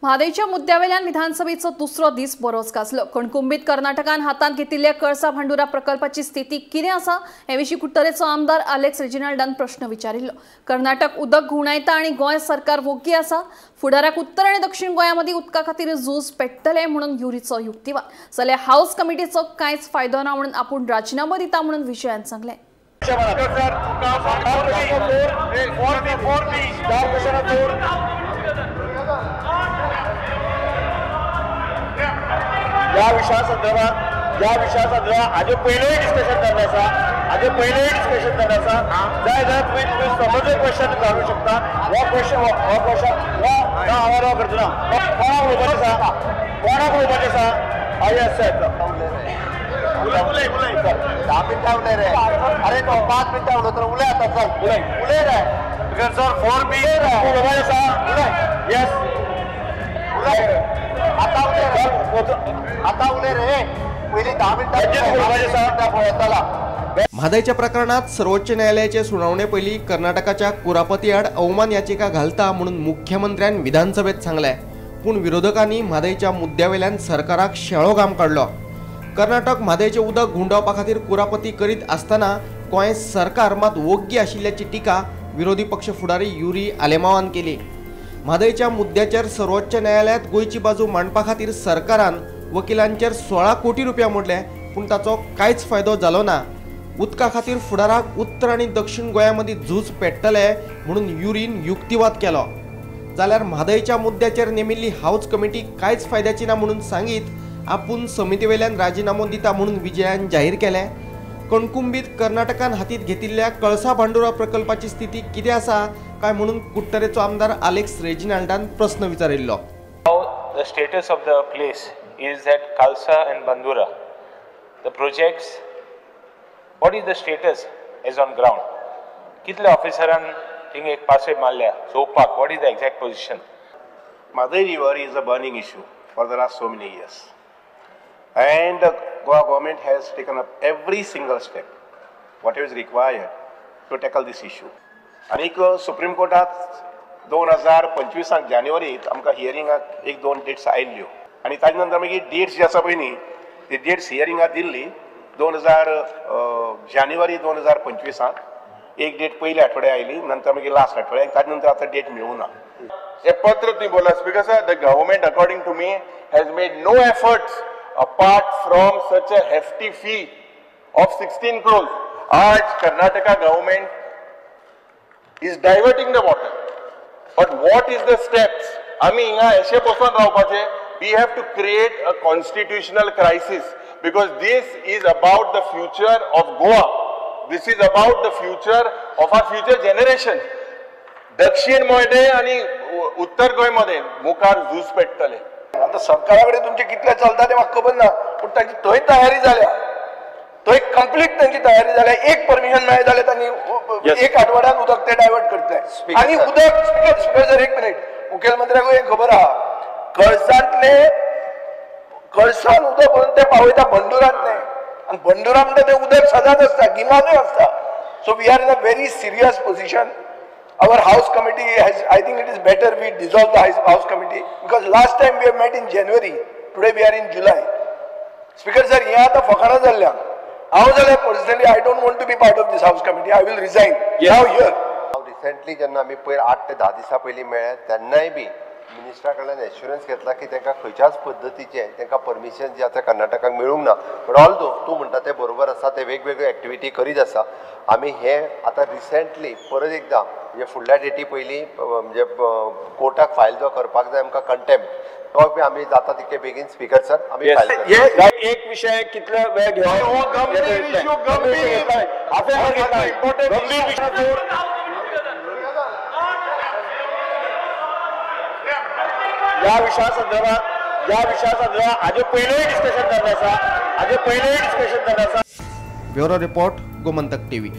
म्हादयच्या मुद्द्यावेल्यान विधानसभेचो दुसरो दीस बरोच गाजलो। कणकुंबीत कर्नाटकान हातांत घेतिल्ल्या कळसा भांडुरा प्रकल्पाची स्थिती कितें आसा हे विशीं कुडटरेचो आमदार आलेक्स रेजिनाल्डान प्रश्न विचारिल्लो। कर्नाटक उदक घुंवडायता आनी गोंय सरकार वोग्गी आसा। फुडाराक उत्तर आनी दक्षिण गोंया मदीं उदका खातीर झूज पेट्टलें म्हणून युरीचो युक्तिवाद। जाल्यार हाऊस कमिटीचो कांयच फायदो ना म्हणून आपूण राजिनामो दिता म्हणून विजयान सांगलें। या विषयासंदर्भात आजे पयलें डिस्कशन जाल्लें आसा, आजे पयलें डिस्कशन जाल्लें आसा। जाय जाल्यार तुमी समजून क्वेश्चन घालूंक शकता। हो क्वेश्चन हो ना हांव हो करचो ना। कोणाक उलोवपाचें आसा, कोणाक उलोवपाचें आसा? हय येस सर, उलय उलय उलय 10 मिनटां उलय रे। अरे तो 5 मिनटां उलयतलो, उलय आतां, चल उलय उलय रे। सर 4B उलोवपाचें आसा, उलय। येस उलय आतां, उलय आतां, उलय रे। पयलीं 10 मिनटां पळयतला। म्हादयच्या प्रकरणात सर्वोच्च न्यायालयाचे सुनावणे पयलीं कर्नाटकाच्या कुरापती आड अवमान याचिका घालता म्हणून मुख्यमंत्र्यान विधानसभेत सांगलें। पूण विरोधकांनी म्हादयच्या मुद्द्यावेल्यान सरकाराक शेळो घाम काडलो। कर्नाटक म्हादयचें उदक घुंवडावपा खातीर कुरापती करीत आसतना गोंय सरकार मात वोग्गी आशिल्ल्याची टिका विरोधी पक्ष फुडारी युरी आलेमावान केली। म्हादयच्या मुद्द्याचेर सर्वोच्च न्यायालयात गोंयची बाजू मांडपा खातीर सरकारान वकिलांचेर 16 कोटी रुपया मोडले, पूण ताचो कांयच फायदो जालो ना। उदका खातीर फुडाराक उत्तर आनी दक्षिण गोंया मदीं झूज पेट्टले म्हणून युरीन युक्तिवाद केलो। जाल्यार म्हादयच्या मुद्द्याचेर नेमिल्ली हाऊस कमिटी कांयच फायद्याची ना म्हणून सांगीत आपूण समितीवेल्यान राजिनामो दिता म्हणून विजयान जाहीर केलें। कणकुंबीत कर्नाटकान हातींत घेतिल्ल्या कळसा भांडुरा प्रकल्पाची स्थिती कितें आसा काय म्हणून कुडटरेचो आमदार आलेक्स रेजिनाल्डान प्रस्न विचारिल्लो। The status of the place is that Kalsa and Bandura, the projects, what is the status as on ground? कितले ऑफिसरान थिंग एक पासे मारल्या चोवपाक, what is the exact position? Mhadei river is a burning issue for the last so many years, and the Goa government has taken up every single step whatever is required to tackle this issue. आनीक supreme कोर्टात 2025 जानेवारीत आमकां हियरिंगाक 1-2 dates आयिल्ल्यो आनी ताजे नंतर मागीर dates जे आसा पळय न्ही ती डेट्स हियरिंगाक दिल्ली 2000 जानेवारी 2025 एक डेट पयल्या आठवड्या आयली, नंतर मागीर लास्ट आठवड्याक, ताजे नंतर आतां डेट मेळूं ना। हे पत्र तुवें बोला speaker sir, the government according to me has made no efforts apart from such a hefty fee of 16 crores. आज Karnataka government is diverting the water, but what is the steps? आमी हिंगा अशें बसून रावपाचें? We have to create a constitutional crisis because this is about the future of Goa. This is about the future of our future generation. दक्षिण मध्ये आणि उत्तर गोंय मध्ये मुखार झूज पेट्टले। आतां सरकारा कडेन तुमचें कितलें चलता तें म्हाका खबर ना, पूण तांची थंय तयारी जाल्या, थंय कंप्लीट तांची तयारी जाल्या। एक परमिशन मेळ्ळें जाल्यार तांणी एक आठवड्यान उदक ते डायवर्ट करतले। आनी उदक स्पीकर सर एक मिनीट, मुखेलमंत्र्याकूय हें खबर आहा, कळसांतले कळसान उदक भरून ते पावयता बंडुरांतलें, आनी बंडुरा म्हणटा तें उदक सदांच आसता, गिमानूय आसता। So we are in a very serious position. Our house committee has, I think it is better we dissolve the house committee because last time we have met in January, today we are in July. Speaker sir, हे आतां फकाणां जाल्ल्या। हांव जाल्यार personally I don't want to be part of this house committee, I will resign now here. हांव recently जेन्ना आमी पयर 8 ते 10 दिसां पयलीं मेळ्ळे तेन्नाय बी मिनिस्टरा कडल्यान एश्युरन्स घेतला की तांकां खंयच्याच पद्दतीचें तांकां परमिशन जें आतां कर्नाटकाक मेळूंक ना। बट ऑल्दो तूं म्हणटा तें बरोबर आसा, ते वेगवेगळ्यो एक्टिविटी करीत आसा। आमी हे आतां रिसेंटली परत एकदां म्हणजे फुडल्या डेटी पयलीं म्हणजे कोर्टाक फायल जो करपाक जाय आमकां कंटेम्प्ट, तो बी आमी जाता तितके बेगीन स्पीकर सर आमी फायल करता। एक विशय कितले वेळ घेवप, गंभीर इश्यू, गंभीर इश्यू। या विषयासंदर्भात आजे पयलें डिस्कशन जाल्लें आसा, आजे पयलें डिस्कशन जाल्लें आसा। Bureau report, Gomantak TV.